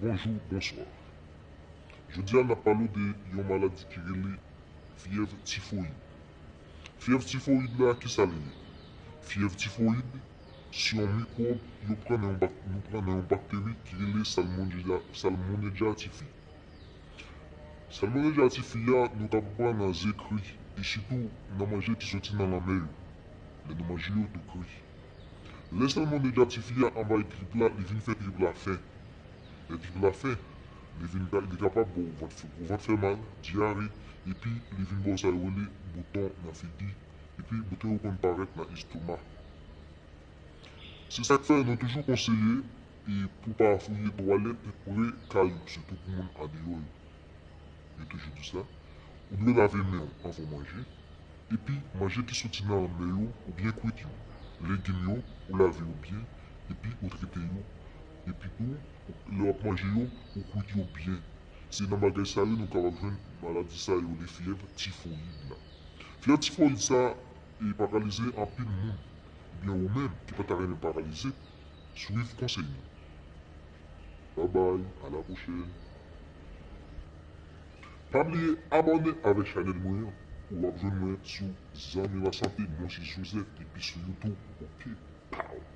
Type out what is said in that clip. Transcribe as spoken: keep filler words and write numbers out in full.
Bonjou, bonswa. Jodi a, n ap pale w de yon maladi ki rele fyèv tifoyid. Fyèv tifoyid la, kisa li ye? Fyèv tifoyid se yon mikwòb yo pran nan yon bak-, nou pran nan yon bakteri ki rele Salmonella, Salmonella typhi. Salmonella typhi a, nou ka pran nan ze kri, e sitou nan manje ki soti nan lanmè yo. Lè nou manje yo tou kri. Lè Salmonella typhi a anvayi trip la, li vin fè trip la fè. Lè trip la fè, li vin ka-, li kapab ba w vant, gwo vant fè mal, dyare, epi li vin ba w sa yo rele bouton nan figi, epi bouton yo konn parèt nan estoma. Se sa k fè nou toujou konseye e pou pa fouye twalèt pre kay ou, sitou pou moun andeyò yo. Yo toujou di sa. Ou dwe lave men w anvan w manje, epi manje ki soti nan lanmè yo oubyen kwit yo, legim yo, ou lave yo byen, epi ou trete yo, epi tou, lè w ap manje yo, ou kwit yo byen. Se nan bagay sa yo nou kapab jwenn maladi sa yo rele fyèv tifoyid la. Fyèv tifoyid sa e paralize anpil moun, oubyen ou menm ki pa ta renmen paralize, swiv konsèy nou. Babay, a la pwochèn. Pa bliye abòne avèk chanèl mwen an, ou ap jwenn mwen sou Zanmi Lasante, mwen se Joseph, epi sou YouTube, oke? Pow!